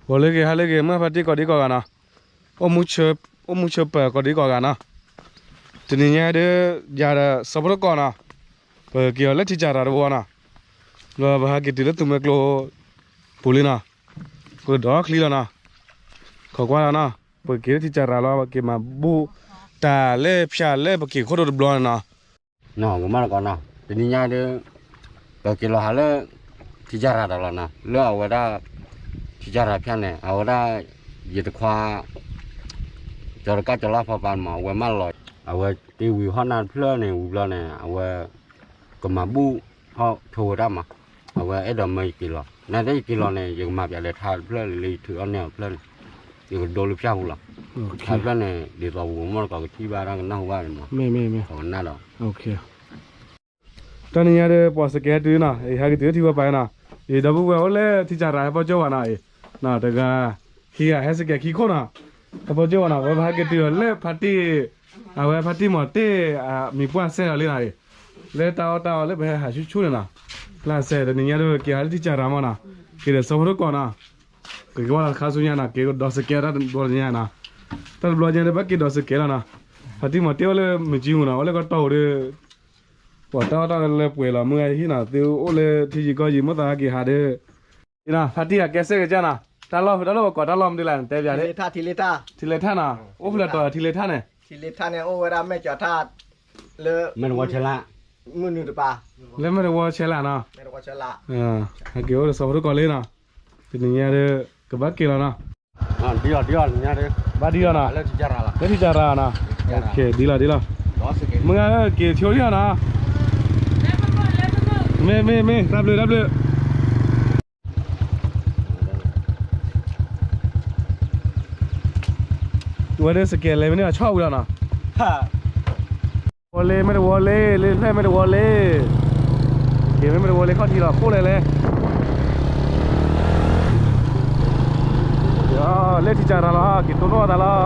ဂီၤလၢအဂ့ၤ ဟါလၢအဂ့ၤ မုၢ်ဖါတံၢ်ကိးဒံကိးဂၤနီၤ, အိၣ်မူဆၢပၢၤကိးဒံကိးဂၤနီၤ, တနံၤညါဒုး ယၤဒီးစီၤဖိတကီၢ်နီၤ, ပက့ၤအီၤလၢထံကၢ်ရၤတဝီနီၤ, ဒီးပဟးက့ၤတုၤလၢသူမွဲကျိပူၤလံနီၤ, ပကဒီးချံလီၤနီၤ, ခိးကွၢ်လီၤနီၤ, ပက့ၤလၢထံကၢ်ရၤလီၤ ပက့ၤမၤဘူၣ်တၢ်လၢဖၠၣ်လၢပက့ၤခိၣ်ဒိၣ်တဘျီန့ၣ်နီၤ နီၤ ဝဲမးတကီးနီၤ, တနံၤညါဒုး ပက့ၤလီၤဟးလၢ ထံကၢ်ရၤဒီးလီၤနီၤ, လၢအဝဲဒၣ် ထံကၢ်ရၤဖၠၣ်န့ၣ် အဝဲဒၣ် ယတခွါ ကၠီတကၣ်ကၠီလၢ်ဖီပၤမး အဝဲမးလီၤ, အဝဲတ့ဝံၤဟီၣ်နၢ်တဖျၢၣ်န့ၣ် ဝံၤဘျီန့ၣ် အဝဲ ကမၤဘူၣ်ထီၣ်ဆိဝဲဒၣ်မး, အဝဲအဲၣ်ဒိးမၢယက့ၤလီၤ, နတၢ်ယက့ၤလီၤန့ၣ် ယကမၤပၠးလဲၤထါတဖျၢၣ်လၢယထုးအီၣ်န့ၢ်အီၤတဖျၢၣ်န့ၣ်, ယကဒိလၢဖၠၣ်ပူၤလီၤ, ထါတဖျၢၣ်န့ၣ် ဒ်သိးပကမီၢ်တကီးကထံၣ်ဘၣ်တၢ်ကနၣ်ဟူဘၣ်န့ၣ်မး, ကနၣ်ဒီး တနံၤညါဒီး ပှၤစကဲတုၤနီၤ, အံၤဟဲက့ၤတုၤလၢထံဝဲပၤနီၤ, အံၤဒီပုၢ်ဝဲၢ်အိၣ်လၢထံကၢ်ရၤဟဲပီၢ်ကၠိဝဲနီၤ, အံၤ တဂၤ ခံဂၤ ဟဲစကဲခံခိၣ်နီၤ, ဟဲပီၢ်ကၠိဝဲနီၤ, ဝဲပဟဲက့ၤတုၤဒီးလၢဖါတံၢ်, အဝဲဖါတံၢ်မီၤတ့ၢ် မံၤပှၢ်စဲအီၤလံနီၤ, အံၤ လၢတၢ်အီၣ်တၢ်အီလၢပဟဲဟးဆူၣ်ဆူၣ်န့ၣ်နီၤ, ကျါစဲတနံၤညါဒီးက့ၤဟးလၢထံကၢ်ရၤမးနီၤ, က့ၤဒီးစီၤဖိတကီၢ်နီၤ, က့ၤကဝီၤလီၤခါဆူညါနီၤ, က့ၤကဒီးစကဲတၢ်တဘျီညါနီၤ, တၢ်တဘျီညါဒီးဘၣ်က့ၤဒီးစကဲလီၤနီၤ, ဖါတံၢ်မီၤတ့ၢ်အိၣ်လၢမုၢ်ကၠံမူနီၤ, အိၣ်လၢကီၢ်တီၢ်ပူၤဒီး ပှၤတၢ်အီၣ်တၢ်အီလၢပှဲၤလီၤ မုၢ်ဂၤဟံၣ်နီၤ, သုအိၣ်လၢထံယံၤကီၢ်ယံၤ မိၣ်သးဟဲက့ၤဟးဒီး, အံၤနီၤ ဖါတံၢ်အကဲစဲၣ်ကစၢ်နီၤ, တၢ်လီၢ်ဖဲတၢ်လီၢ်ပကိးတၢ်လီၢ်မနုၤလဲၣ် တဲပၠးဒၣ်, ထံလဲၤထၣ်နီၤ, အိၣ်ဖဲလဲၣ်တီၤထံလဲၤထၣ်န့ၣ်, ထံလဲၤထၣ်န့ၣ် အိၣ်ဝဲဒၣ်မဲၢ်ကၠီၤထၣ် လၢ မ့ၢ်တဝီဆဲးလး, မုၢ်နုာ်တပၤ, လၢမဲၢ်တဝီဆဲးလးနီၤ, ဟဲက့ၤအိၣ်ဒီးစီၤဖိတကီၢ်လံနီၤ, တနံၤညါဒီး ကဘၣ်က့ၤလီၤနီၤ, ဒ်အီၤဒ်အီၤတနံၤညါဒီး ဘၣ်ဒ်အီၤနီၤ, လၢထံကၢ်ရၤလီၤ, လၢထံကၢ်ရၤနီၤ, ဒ်လီၤဒ်လီၤ, မုၢ်ဂၤက့ၤဆိလံနီၤ, မ့ၢ်မ့ၢ်မ့ၢ် တၢ်ဘျုးတၢ်ဘျုး ဝဲဒၣ်စကဲလဲၤမ့ၢ်န့ၣ် အဆီၣ်ဝံၤလီၤနီၤ, ဝီလ့ မ့ၢ်တဝီလ့ လ့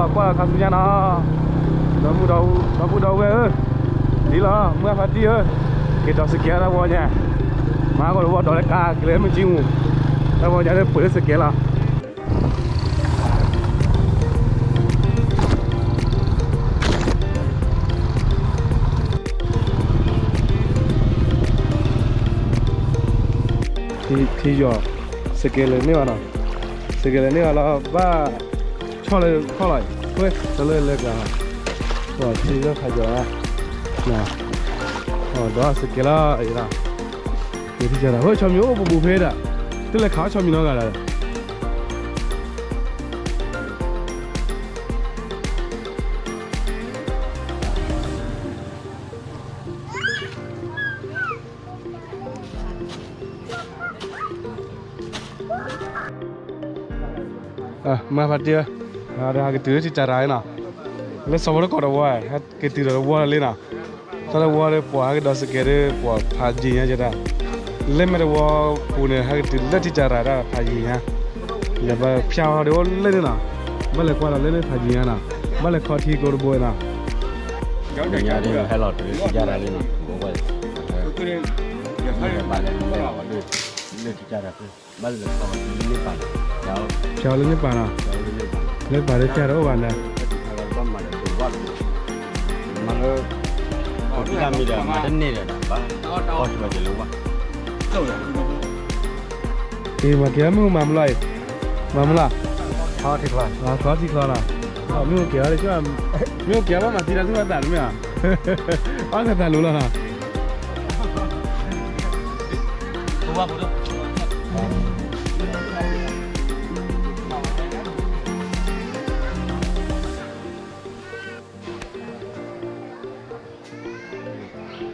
ဖျဲၣ်မ့ၢ်တဝီလ့, က့ၤမ့ၢ်မ့ၢ်တဝီလ့ ခီၣ်ထံးလီၤ ခိၣ်လဲၤလဲၤ, လၢထံကၢ်ရၤလီၤ က့ၤတိၢ်နီၣ်အသးလီၤ ကွၢ်ခါဆူညါနီၤ, ဒီပုၢ်ဒီဝဲၢ်ဧၢ, ဒ်လီၤ မုၢ်ဖါတံၢ်ဧၢ, က့ၤဒီးစကဲတၢ်ဝီညါ, မၤကီးတဝီဒီးလၢကါက့ၤလၢမုၢ်ကၠံမူ, တၢ်ဝီညါလၢပှဲၤလၢစကဲလီၤ ထံယီၤ, စကဲလဲၤန့ၢ်ဘၣ်နီၤ, စကဲလဲၤန့ၢ်ဘၣ်လီၤ ဘၣ် ဆီၣ်လၢခီၣ်လီၤ, တၢ်လၢလဲၤကၤ, ထံလၢခးယီၤ, ဒီးစကဲလီၤအံၤ, ထံကၢ်ဒၣ် ဝဲဆီမံၤအိၣ်ပူၤပူၤဖဲဒၣ်, တလဲၤခးဆီမံၤနီတဂၤဒီး မၤဖးတံၢ်ဧၢ, ဟဲက့ၤတုၤလၢထံကၢ်ရၤနီၤ, လၢစီၤဖိတကီၢ်တဝီ, ဟဲက့ၤတုၤဒီးတဝီလံနီၤ, တၢ်တဝီဒီးပှၤဟဲက့ၤဒီးစကဲးဒီးပှၤဖးယံၤညါကဲဒၣ်, လၢမဲာ်တဝီပူၤန့ၣ် ဟဲက့ၤတုၤလၢထံကၢ်ရၤဒၣ်ဖးယံၤညါ, လဲၤဘၣ်ဖၠၣ်အီၤဒီးအိၣ်လၢန့ၣ်နီၤ, ဘၣ်လဲၤကွၢ်လီၤလၢန့ၣ်ဖးယံၤညါနီၤ, ဘၣ်လဲၤခီထံကျိတဘိနီၤ, ညါဒ်ဟဲလီၤတုၤလၢထံကၢ်ရၤလံနီၤ, ဘၣ်လဲၤ လၢထံကၢ်ရၤ, ဘၣ်လဲၤဖျါလၢန့ၣ်ပၤနီၤ, ဖျါလၢန့ၣ်ပၤနီၤ, လၢပၤလၢဖျါတအိၣ်ဘၣ်န့ၣ်, မၤလၢ တၢ်မံၤဒီး မၤတန့ၢ်ဒီး ဘၣ် အီၣ်ဆိးဘၣ်က့ၤလၢဝါ, အံၤ မၤက့ၤမုၢ်မၤမလီၤအံၤ, မၤမလီၤ, ထီထံချီနီၤ, မ့ၢ်အိၣ်က့ၤ, မ့ၢ်အိၣ်က့ၤဘၣ်မၤ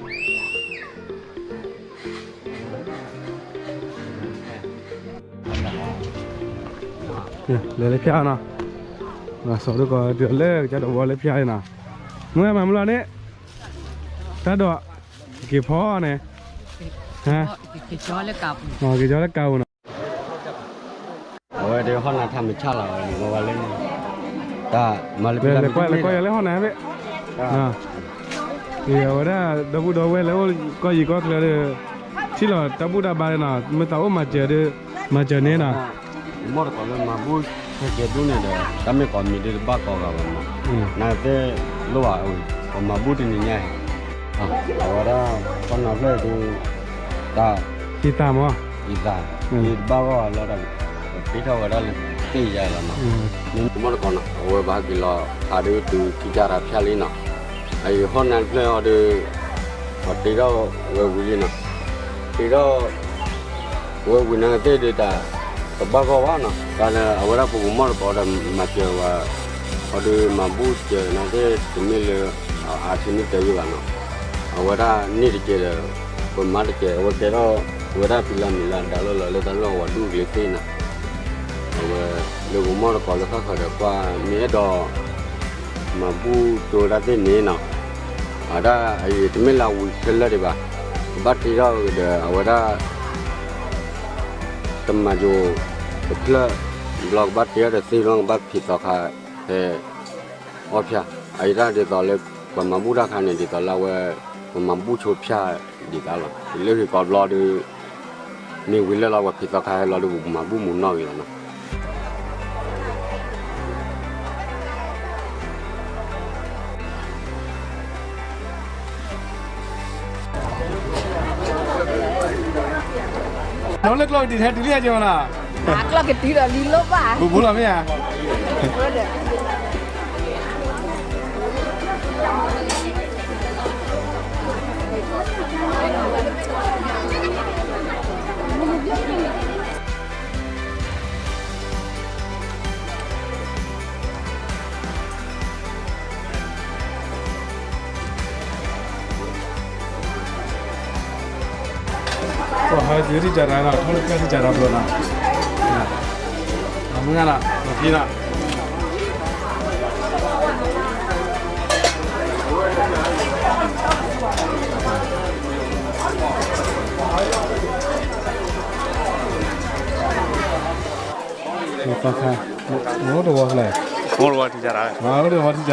သံတၢ်သူၣ်ဘၣ်သးတမ့ၢ်ဧါ, အီၣ်သးသးလိၤလီၤနီၤ လဲၤလၢဖျါနီၤ, စီၤဒိၣ်ကီးတုၤလၢကစၢ်ဒိးဝီလၢဖျါအံၤနီၤ, မုၢ်မၤမလီၤန့ၣ်, တၢ်ဒိး, က့ၤဖီန့ၣ်, က့ၤကၠီလၢကးပူၤနီၤ, အဝဲဒၣ်ဟီၣ်နၤထါမုၢ်ဆါလီၤ, လဲၤကွၢ်ယၤလၢဟီၣ်နၤဘ့ၣ်, အံၤ အဝဲဒၣ်ဒီပုၢ်ဒီဝဲၢ်လၢအိၣ်ကီၢ်ယံၤကီၢ်ချၢဒီး, ထံၣ်လီၤတၢ်ဘူၣ်တၢ်ဘါန့ၣ်နီၤ, မ့ၢ်သးအိၣ်မၤစၢၤဒီး, မၤစၢၤန့ၣ်နီၤ, မီၢ်တကိးလၢမၤဘူၣ်ခဲကဲဒူၣ်န့ၣ်ဒီး တၢ်မ့ၢ်ကိးမံၤဒ်တဘၣ်ကိးဂၤဘၣ်မး, နာ်သ့ၣ်လိၣ်ဘၣ်ဝဲ ပမၤဘူၣ်တနံၤညါအံၤ, အဝဲဒၣ် ပှၤနၢ်ဖျၢၣ်ဒုး တၢ် ဟံးသးမး ဟံးသး ဒ်တဘၣ်ဂီၢ်လီၤဒီး ပတ့ထီၣ်ဝဲဒၣ်လၢသ့ၣ်ယါလီၤနီၤ, မီၢ်တကိးနီၤ အဝဲဘၣ်ဟဲက့ၤလီၤ ဖးဒုးတုၤထံကၢ်တၢ်ဖၠၣ်လံနီၤ, အအံၤဟီၣ်နၢ်တဖျၢၣ်အီၤဒီး ပှၤတ့ထီၣ်ဝဲဝံၤလံနီၤ, တ့ထီၣ် ဝဲဝံၤနာ်သ့ၣ်ဒုးတၢ် တဘၣ်ဂီၢ်ဘၣ်နီၤ, တၢ်လၢအဝဲဒၣ်ပပူၤမီၢ်တကိးဒီးမၤစၢၤဝဲ အီၤဒုးမၤဘူၣ်စၢၤနာ်သ့ၣ်တမ့ၢ်လၢ အါဆံမ့ၢ်တဲယုၢ်ဘၣ်နီၤ, အဝဲဒၣ်န့ၢ်တကဲဒီး ပမၤတကဲ အဝဲကဲထီၣ်ဝဲဒၣ်ဖံလၢမုၢ်လၢအဒါလီၤလီၤလၢတၢ်လီၢ်ဝဲဒူၣ်ဂ့ၤသ့ၣ်နီၤ, အဝဲ လၢပမီၢ်တကိးလၢဃၣ်ဃၣ်ဒီးကွၢ်မ့ၢ်အဲၣ်ဒိး မၤဘူၣ်ကၠိတၢ်သ့ၣ်န့ၣ်နီၤ, အဝဲဒၣ်အံၤတမ့ၢ်လၢဝံၤခဲလၢာ်ဒံးဘၣ်, ကဘၣ်တ့ထီၣ်ဒီးအဝဲဒၣ် တမၤယိၤတဖျၢၣ်ဘျီ ကဘၣ်တ့ထီၣ်ဒီးသ့ၣ်ဘျီ ကဘၣ်ဖံးသီခါဖဲ အီၣ်ဖၠၣ်, အအံၤတၢ်ဒ်သိးလၢ ပှၤမၤဘူၣ်တၢ်ခါန့ၣ် ဒ်သိးလၢအဝဲ ပမၤဘူၣ်ဆိဖၠၣ်ဒ်သိးလီၤ, လၢဟ့ၣ်ကီးဘျီဒီး မ့ၢ်ဝံၤလၢလီၤ ပှၤဖံးသီခါဟဲလီၤဒီး ပမၤဘူၣ်မူနီၣ်ဂ့ၤလီၤနီၤ. နီၢ်လၢကျီၢ်ကတံာ်ဟဲတုၤလံဧါ ကၠီမနီၤ, ကျီၢ်ကတံာ်ဒီးလံလိၣ်ဘၣ်, ဘူးဘူးလီၤမ့ၢ်ဧါ. ပှၤဟဲတုၤထံၣ်ကၢ်ရၤနီၤ, ထီၣ်လၢကၢ်ထံၣ်ကၢ်ရၤဘျီနီၤ, အမုၢ်ဂၤနီၤ ပဖံနီၤ. သီခါ, အိၣ်တဝီဖျဲၣ်, အိၣ်တဝီထံၣ်ကၢ်ရၤ, အိၣ်တဝီထံၣ်ကၢ်ရၤ, မ့ၢ်,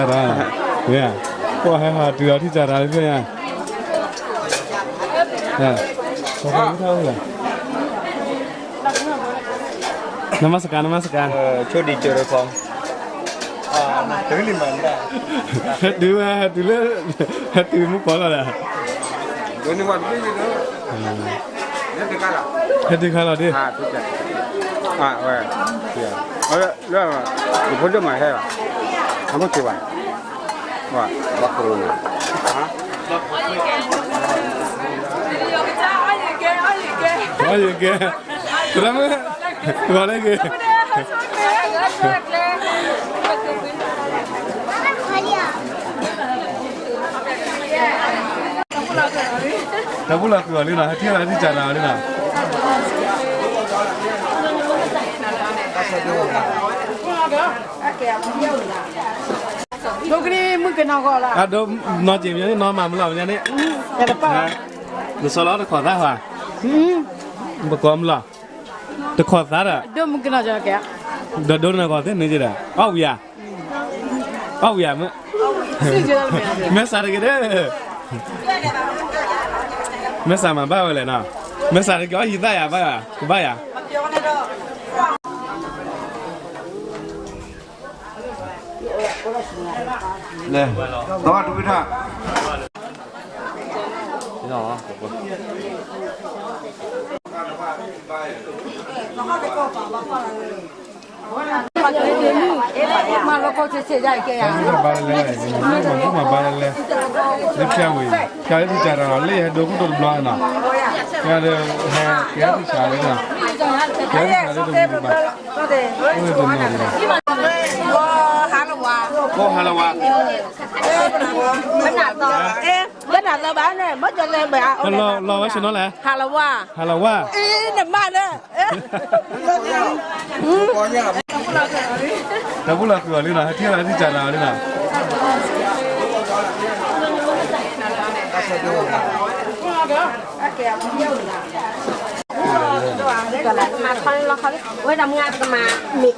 ပှၤဟဲဟးတုၤအီၤထံၣ်ကၢ်ရၤလံမ့ၢ်ဧါ, သီခါ, သီခါ, Namaskar, namaskar. ဆိဒံကၢၤရခီ, ဟဲတုၤဝဲ ဟဲတုၤလၢ, ဟဲတုၤမုၢ်ပှၢ်လီၤဒီး, ဟဲတုၤခါလီၤဒ်, လၢ, ယဖိဒိၣ်မးဟဲဘၣ်, အမ့ၢ်က့ၤဘၣ်, ဘၣ်ခိၣ်န့ၣ်, အီၣ်ယကဲ, သရၣ်မုၣ်, ဂီၤလၢဂ့ၤ, တၢ်ဘူၣ်လီၤဃုာ်အီၤလံနီၤ, ဟဲထံၣ်လီၤဟဲထံၣ်ကၢ်နၤအီၤလံနီၤ, ဒိကနံၣ်မုၣ်ကနီၤဂီၤလီၤ, အဒိနီၢ်က့ၤမညါန့ၣ် နီၢ်မၤမုၢ်လီၤမညါန့ၣ်, နစီလီၤတခိးသါဟါ, ပကိးမုၢ်လီၤ, တခိးသါဒီး, ဒီးဒိနဂီၤသ့ၣ်န့ၣ်က့ၤဒီး အီၣ်ဝံၤဧါ, အီၣ်ဝံၤဧါ, မဲာ်ဆှးတဂ့ၤဒီး, မဲာ်ဆှးမၤဘၣ်ဝဲလဲၣ်နီၤ, မဲာ်ဆှးတဂ့ၤ အီၣ်ဟံးသၣ်ယၤဘၣ်ဧါ, ကဘၣ်ယၤ လဲၤ, သီတူၢ်ဝံထၣ်, မၤလီၤခီဆ့ဆ့ယါကဲယါ, မၤဘူၣ်မၤဘါလဲၣ်, လၢဖၠၣ်ဝံၤ, ဖၠၣ်လၢထံၣ်ကၢ်ရၤလီၤ လၢယဟဲဒိခိၣ်ဒိတဘျီနီၤ, ကဲဒီး, ကဲထံၣ်ဆၣ်လၢနီၤ, ကဲထံၣ်ဆၣ်လၢတမံၤဘၣ်, အိၣ်တနီၤ, ဟါလဝါ, လၢနၤသီဘၣ်န့ၣ် မ့ၢ်ကလဲၤဘၣ်, လီၤဝဲဆ့ၣ်နီၤလဲၣ်, ဟါလဝါ, ဟါလဝါ, နမၤလၢ တၢ်ဘူၣ်လီၤဃုာ်အီၤလံနီၤ, ဟဲထံၣ်လီၤဟဲထံၣ်ကၢ်နၤအီၤလံနီၤ, ဝဲဒၣ်မုၢ်တကမၤမ့ၢ်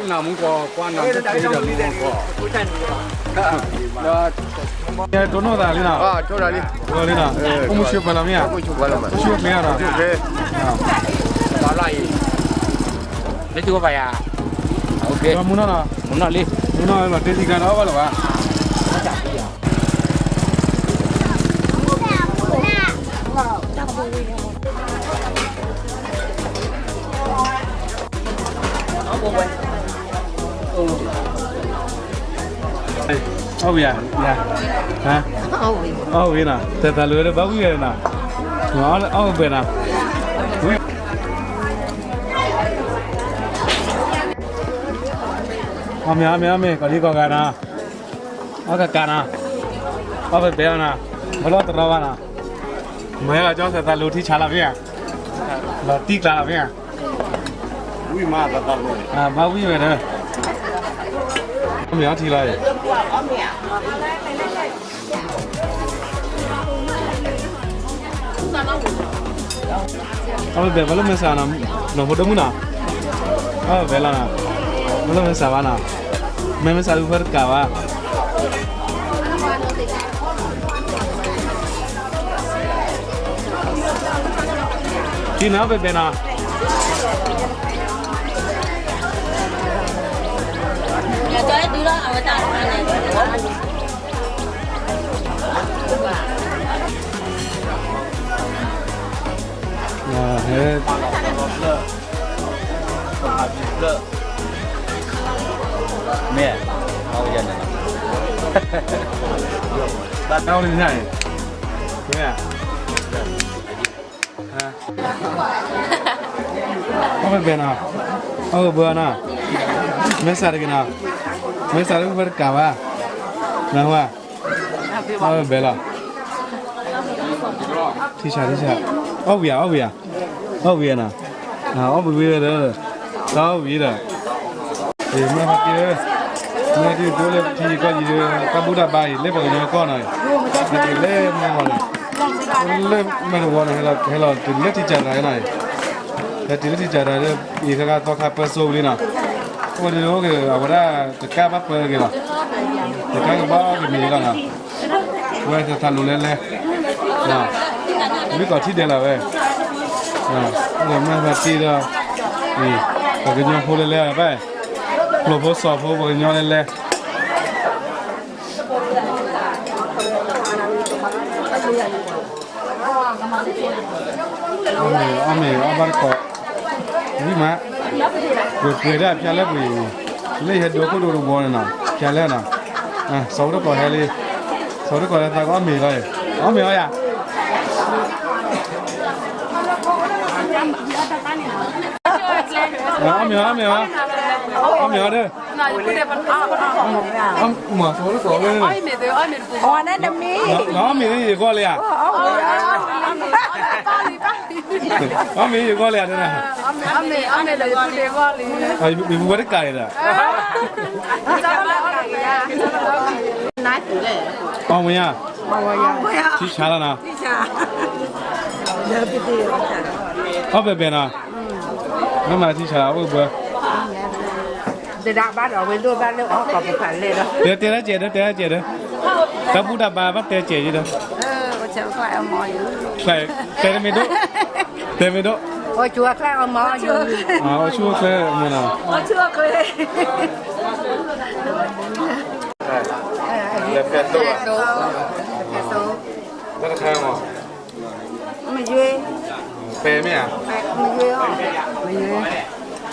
နမူကီၢ်ကွၢ်နၤ တိၢ်နီၣ်သးလံနီၤ, တိၢ်နီၣ်သးလံနီၤ, အိၣ်မူဆူပှဲၤလီၤမ့ၢ်ဧါ, မူဆူပှဲၤလီၤမ့ၢ်, မူဆူပှဲၤလီၤမ့ၢ်, လၢထံကီၢ်ပယၤ, မူနီၢ်နီၤ, မူနီၢ်လံ, မူနီၢ်လီၤ တ့ထံကျါဒီးဘၣ်လီၤဘၣ်. အီၣ်ဝံၤဧါ, အီၣ်ဝံၤနီၤ, တၢ်သးလိၤဒီးဘၣ်ဝံၣ်ဝဲနီၤ, အီၣ်ဝံၤနီၤ, အီၣ်မ့ၢ် အီၣ်မ့ၢ် အီၣ်မ့ၢ် ကီၤလံကီၤဂၤနီၤ, အီၣ်ကကးနီၤ, အီၣ်ဖဲဖဲအီၤနီၤ, ဘၣ်လီၢ်တရီဘၣ်နီၤ, မ့ၢ်လီၤကၠီသးသးလိၤထံဆးလီၤမ့ၢ်ဧါ, လီၤတံၢ်ကျါလီၤမ့ၢ်ဧါ, ဘၣ်ဝံၣ်ဝဲဒီး, အီၣ်မ့ၢ်အီထံလီၤ, အီၣ်ဖဲဖဲ ဘၣ်လီၢ်မဲာ်ဆှးနီၤ, နီၢ်ဖိဒိၣ်မုၣ်နီၤ, အီၣ်ဖဲဖဲလီၤနီၤ, ဘၣ်လီၢ်မဲာ်ဆှးဘၣ်နီၤ, မဲာ်မဲာ်ဆှးဒုးဖဲတကးဘၣ်. ထံနီၤ ဘဲဘဲနီၤ, မ့ၢ်, ဘၣ်တၢ်အိၣ်လၢညါအံၤ, မ့ၢ်, အီၣ်ဘဲဘဲနီၤ, အီၣ်ဘဲဘဲနီၤ, မဲာ်ဆှးတက့ၤနီၤ, မဲာ်ဆှးလၢဖဲတကးဘၣ်, နၢ်ဟူဧါ, အီၣ်ဘဲဘဲလီၤ, ထံဆး ထံဆး, အီၣ်ဝံၤဧါ အီၣ်ဝံၤဧါ, အီၣ်ဝံၤဧါနီၤ, အီၣ်ဝံၤဝံၤဒီး, တၢ်အီၣ်ဝံၤဒီး, မ့ၢ်ဟဲက့ၤ, မ့ၢ်ဟဲက့ၤ တအိၣ်လၢထံကီၢ်အံၤဒီး တၢ်ဘူၣ်တၢ်ဘါအံၤ လၢပှၤကညီကီၢ်နီၤအံၤ, ဟဲက့ၤလၢမ့ၢ်ဝဲန့ၣ်, လၢမ့ၢ်တဝီန့ၣ် ဟဲလီၤတုၤလၢထံကၢ်တၢ်နီၤအံၤ, ဟဲတုၤလၢထံကၢ်တၢ်ဒီး အံၤခဲခါသီခါပၢစိဝံၤလံနီၤ, အဝဲန့ၣ်အိၣ်က့ၤ အဝဲဒၣ်တကးဘၣ်ပၢက့ၤလီၤ, တကးကဘၣ်အီၣ်ကမံၤလီၤနီၤ. ဝဲသးလိၤလဲလဲ, မ့ၢ်ကီၢ်ထံဒဲးလီၤဝဲ, မ့ၢ်ဘၣ်တ့ဒီး, ပှၤကညီဖိလဲလဲဘၣ်, ကျိာ်ဖိစီၤဖိပှၤကညီလဲလဲ, အီၣ်မ့ၢ်အီၣ်ဘၣ်တကိး, ဝံၤမး, ပှဲၤပှဲၤဒၣ်ဖၠါလၢပှဲၤ, လၢယဟဲဒိခိၣ်ဒိတဝီန့ၣ်နီၤ ဖၠါလၢနီၤ, စီၤဖိတကိးဟဲလံ, စီၤဖိတကိးလၢသးကအီၣ်မ့ၢ်လီၤ, အီၣ်မ့ၢ်အီၣ်ယၤ အီၣ်မ့ၢ်အီၣ် အီၣ်မ့ၢ်အီၣ်, အီၣ်မ့ၢ်အီၣ်ဒီး, မ့ၢ်စီၤဖိတကိးဝဲ, အီၣ်မ့ၢ်ယဂီၢ်လံဧါ, အီၣ်မ့ၢ် အီၣ်မ့ၤယဂီၢ်လံဧါ, အီၣ်မ့ၤလၢယပူၤတဂီၢ်လံ, ယပူၤဝဲတကးန့ၣ်ဒီး, အီၣ်မ့ၤဧါ, ထံဆါလီၤနီၤ, အီၣ်ဘဲဘဲနီၤ, မ့ၢ်မၤထံဆါလီၤ အအိၣ်ဘှဲ တဒၣ်ဘၣ်ဒီးဝဲဒိၣ်ဘၣ်လၢအီၣ်ကီးပူၤဖးလဲၢ်ဒီး, တဲတဲဒၣ်ကဲးဒီး တဲဒၣ်ကဲးဒီး, တၢ်ဘူၣ်တၢ်ဘါဘၣ်တဲကဲးယံၤဒီး, တဲတမ့ၢ်ဒိၣ်, တဲမ့ၢ်ဒိၣ်, အိၣ်ဆူၣ်အိၣ်ချ့အမီၤ, အိၣ်ဆူၣ်အိၣ်ချ့အမီၤနီၤ, တၢ်တခါမီၤ မယွၤ, ပဲမ့ၢ်ဧါ, မယွၤ, မယွၤ,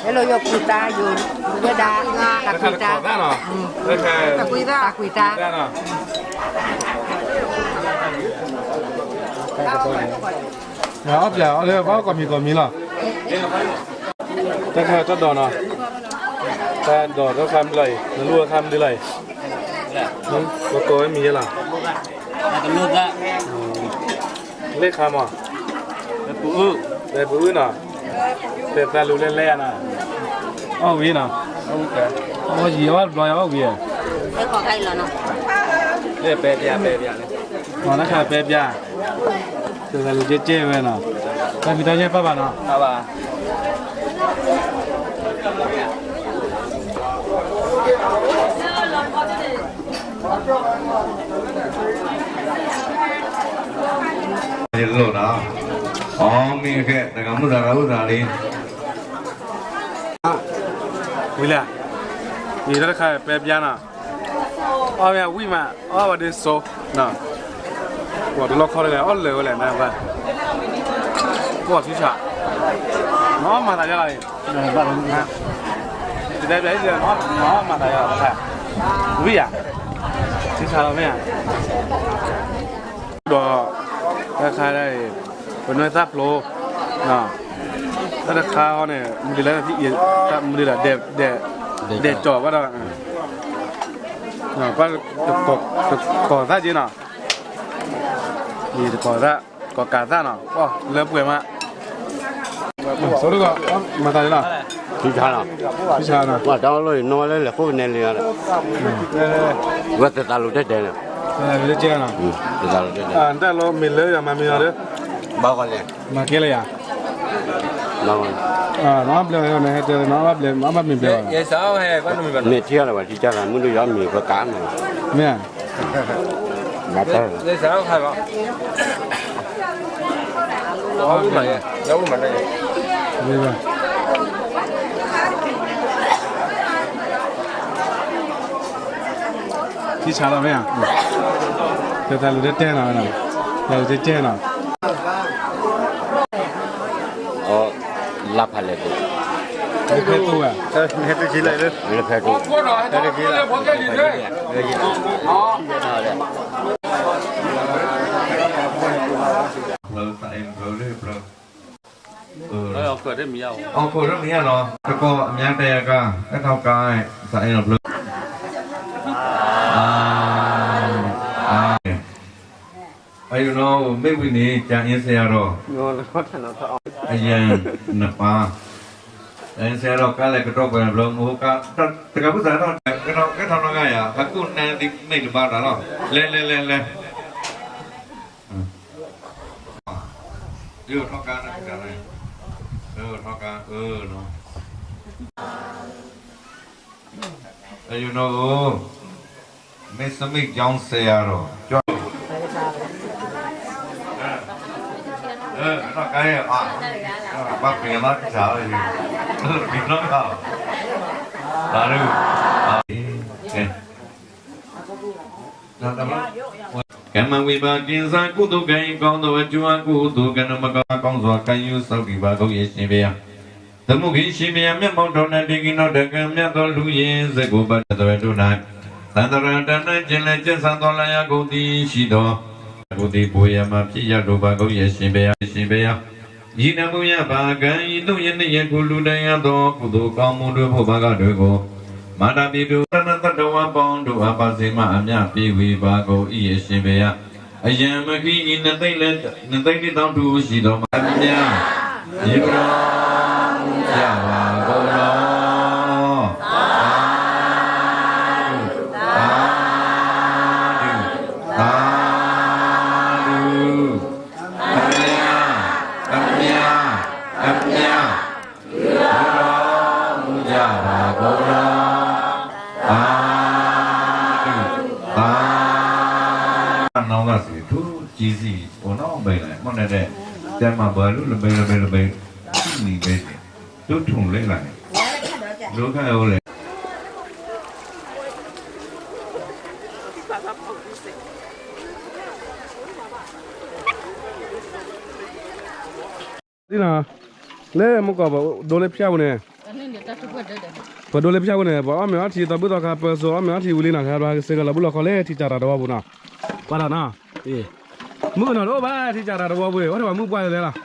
ဟဲလီၤယိာ်ကွံာ်သး, ယိာ်ဝဲဒၣ်, တၢ်ကွံာ်သး, တၢ်ကွံာ်သး, တၢ်ကွံာ်သး, အီၣ်ပျဲၢ်အီၣ်လၢဘၣ်ကီၢ်မံၤကီၢ်မံၤလီၤ, တၢ်ခါတၢ်ဒိးနီၤ, တၢ်ဒိးတၢ်ခါမနုၤလီၤအံၤ, နလူၤအခါမနုၤလီၤအံၤ, ကကိးဝဲမံၤယဲလီၤ လ့ၣ်ခါမး, ပဲပူၤအုၣ်နီၤ, ပဲသးလူၤလဲၤလဲၤနီၤ, အီၣ်ဝံၤနီၤ, အီၣ်ယံၤအီၣ်ဘျီယၤအီၣ်ဝံၤ, လ့ၣ်ပဲပျၢ်, ပဲပျၢ်န့ၣ်, အီၣ်တၢ်ခါပဲပျၢ်, ပဲသးလူၤကဲကဲဝဲနီၤ, တၢ်ဖံးတၢ်ညၣ်ပၢ်ဘၣ်နီၤ, ပၢ်ဘၣ် ယလိာ်ဒီး, အီ မ့ၢ်ကဲ တဂၤမုၢ်သးဂၤအိၣ်သးလံ, ဝံၤလံ, မံၤတၢ်တခါပဲပျၢ်နီၤ, အီၣ်မ့ၢ်ဝံၣ်မး အီၣ်ဝဲဒ်စိ, ပှၤတလီၢ်ခီတဂၤ အီၣ်လၢာ်ဝဲလဲၣ်နဘၣ်, ပှၤထံဆး, နအီၣ်မၤသးယါလီၤအံၤ, တတဲပျၢ်အံၤ, နအီၣ်မၤသးယါလီၤတခါ, ဝံၣ်ဧါ, ထံဆးလီၤမ့ၢ်ဧါ ဒီး တၢ်ခါဒၣ်အံၤ ပနွဲၢ်သၣ်ဖျိ, တၢ်တခါအီၤန့ၣ် မုၢ်ဒ်လၢ မုၢ်ဒ်လၢ ဒဲးကၠီၤဘၣ်ဒီး, တကီၤသၣ်က့နီၤ, တကီၤသၣ် ကီၤကးသၣ်နီၤ, လၢပှဲၤမး မၤသးလီၤ, ထံဆးနီၤ, ထံဆးနီၤ, ပှၤတၢ်အီၣ်လိၣ်အံၤ နီၢ်ဝဲလၢလဲၤဃိကနဲလံ, ဝဲသဲးသးလိၤတဲတဲန့ၣ်, သဲးသးလိၤတဲတဲနီၤ, သဲးသးလိၤတဲတဲ, တၢ်လီၤမ့ၢ်လၢယၤမၤမ့ၢ်အီၤဒီး, ဘၣ်ဂီၤလဲၣ်, မၤကဲလၢယၤ, ဘၣ်ဂီၤလဲၣ်, နဘျဲၣ်ဝဲန့ၣ် ဟဲတဲ နဘျဲၣ်မၤဘၣ်မ့ၢ်ဘျဲၣ်ဘၣ်, မ့ၢ်ထံအီၤလၢၤဘၣ် ထံဆးနီၤ မုၢ်ဒိၣ်ယီၤမ့ၢ်ပကးနီၤ, မ့ၢ် မၤတၢ် ထံဆးလီၤမ့ၢ်ဧါ, တၢ်လိၤတဲတဲနီၤ, တၢ်လိၤတဲတဲနီၤ, လၢဖးလဲၣ်ပူၤ, ဖဲတူၢ်ဝဲ, ဖဲတူၢ်, ဖဲတူၢ်, ဖဲတူၢ်, အီၣ်ခိၣ်ရၢၢ်မံယါနီၤ တကီၢ်အမံၤတဲယၤကါ အဲၣ်ထီၣ်ကါ စးအဲၣ်နီၤဖျၢၣ် အယိာ်နီၤ မ့ၢ်ဝံၤန့ၣ် ကၠၤအ့စဲယၤဒီး အယၤနပၢ် ကၠၤအ့စဲယၤဒီး ကါလဲၤကတီၢ်ကွဲးနဖျၢၣ် မဟိကါ တကးဘၣ်စးထီၣ် ကထီၣ်နီၢ်ဂၤယၤ အကူၣ်နဲဒ်မ့ၢ်တဘၣ်တၢ်လီၤ လဲၤလဲၤလဲၤလဲၤ ဒ်ထီၣ်ကါန့ၣ် ထီၣ်ကါ အၢ နီၤ အယိာ်နီၤဧၢ မ့ၢ်သမ့ၢ်ကၠီစဲး ယၤဒီး ကၠီ ထီၣ်ကါ ဘၣ်ပှ့ၤလီၤကစၢ် ပှ့ၤလီၤကစၢ် တၢ်ဒုး ကမၤဝံၤဘၣ်က့ၤစၢ် ကုသိုလ်ကံ အကိးသိး အကျိၤအကုသိုလ် ကနုာ်မကီး အကိးစွၤ ကယူၢ်စီၤကံၢ်ဘၣ် ကိးယ့ၣ်ၡ့ဘယၤ သမူခ့ၣ်ၡ့ဘယၤ မျၢ်မီၣ်ထီၣ်နၤ တ့ကံနီၣ်တကၢ မျၢ်သီလူၤယ့ၣ် စ့ၢ်ကီးဘၣ်တၢ်သဝဲဒိၣ်နၤ သးသရၣ်တၢ်နါ ကဲလဲၣ်ကဲစး သီလၢယၤ ကိးသံဆံးဒီး ကိးသံဘိယၤ မၤဖံးယၤဒိၣ်ဘၣ် ကိးယ့ၣ်ၡ့ဘယၤ ယ့ၣ်ၡ့ဘယၤ ယံၤနၢ်မူယၤ ပၢ်ကၤ ယံၤသူၣ်ယနံၣ်ယဲၢ်ခူလူၤ တယၤသီ ကူသိးကီမူဒုးဖိဘၣ်ကီၢ်ဒုးကိး မၤတၢ်ဘံၣ်ဒုး တၢ်နၢ်သၢတဝါပီၢ်ဒိၣ်အပၢ်စ့မး အမျၢ်ပံဝံၤဘၣ် ကိးယ့ၣ်ၡ့ဘယၤ အယံၤမ့ၢ်ခံအံၤ နသ့ၣ်လၢ နသ့ၣ်လံသီထူစံးဒီးမၤ အမ့ၢ် ယုၢ်ဒီးမူဒါဘၣ်ကီလီၤ. သးဒူၣ်, သးဒူၣ်, သးဒူၣ်, အမ့ၢ်, အမ့ၢ်, အမ့ၢ် ယုၢ်ဒီးမူဒါဘၣ်ကီလီၤ. သးဒူၣ်, သး နီၢ်ဂၤစံး ထူစံးစံး အိၣ်နီဘဲလဲၣ် မ့ၢ်န့ၣ်တဲ တဲမၤဘၣ်လူလၢဘဲလၢဘဲလၢဘဲ နံၣ်ဘဲ တူၢ်ထူၣ်လၢလၢ်န့ၣ် ဒိခါအိၣ်လဲၣ် သ့ၣ်နီၤ လၢမူကီၢ်ပဒိလၢဖၠၣ်ပူၤန့ၣ် ပဒိလၢဖၠၣ်ပူၤန့ၣ် ပှၤအီၣ်မ့ၤအီထံသးဘုၣ်သီခါ ပၢစိအီၣ်မ့ၤအီထံဝံၤလံနီၤ ဟဲဘျီစ့ကလီၤဘူၣ်လီၤခီလၢထံကၢ်ရၤတဝီပူၤနီၤ ကွၢ်ဒီးနီၤ မုၣ်ကနီၤတအိၣ်ဘၣ်ထံကၢ်ရၤတဝီပူၤ အိၣ်ထဲပှၤမုၣ်ပှၢ်လၢလဲၣ်လီၤ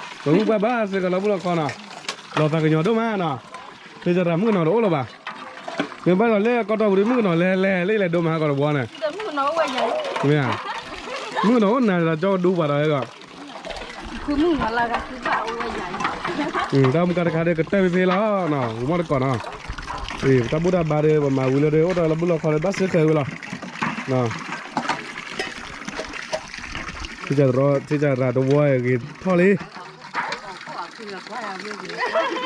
ပှၤမုၣ်ပှၢ်ဘၣ်စ့ကလီၤဘူၣ်လီၤခီနီၤ လီၤသးကညီၤဒိၣ်မးနီၤ ထံကၢ်ရၤမုၣ်ကနီၤတအိၣ်လၢၤဘၣ် မ့ၢ်ဘၣ်ဒီးလၢကီၢ်တီပူၤဒီးမုၣ်ကနီၤလဲၤလဲၤလၢလဲၤဒိၣ်မးဟဲကီးတဝီန့ၣ် မ့ၢ် မုၣ်ကနီၤအိၣ်နၤဒီးကၠီဒူပှၤဒီးဟဲကီး တၢ်မုၢ်ကါတခါဒီးကတၢၢ်ဖဲဖဲလီၤ ဝံၤမီၢ်တကီၢ်နီၤ တၢ်ဘူၣ်တၢ်ဘါဒီး ပမၤဝံၤလၢဒီး အိၣ်ဒီးလီၤဘူၣ်လီၤခီဒီး ဘၣ်စ့ၢ်ကီးဝံၤလီၤ ထံကၢ်ရၤတဝီဂ့ၤထီၣ်လံ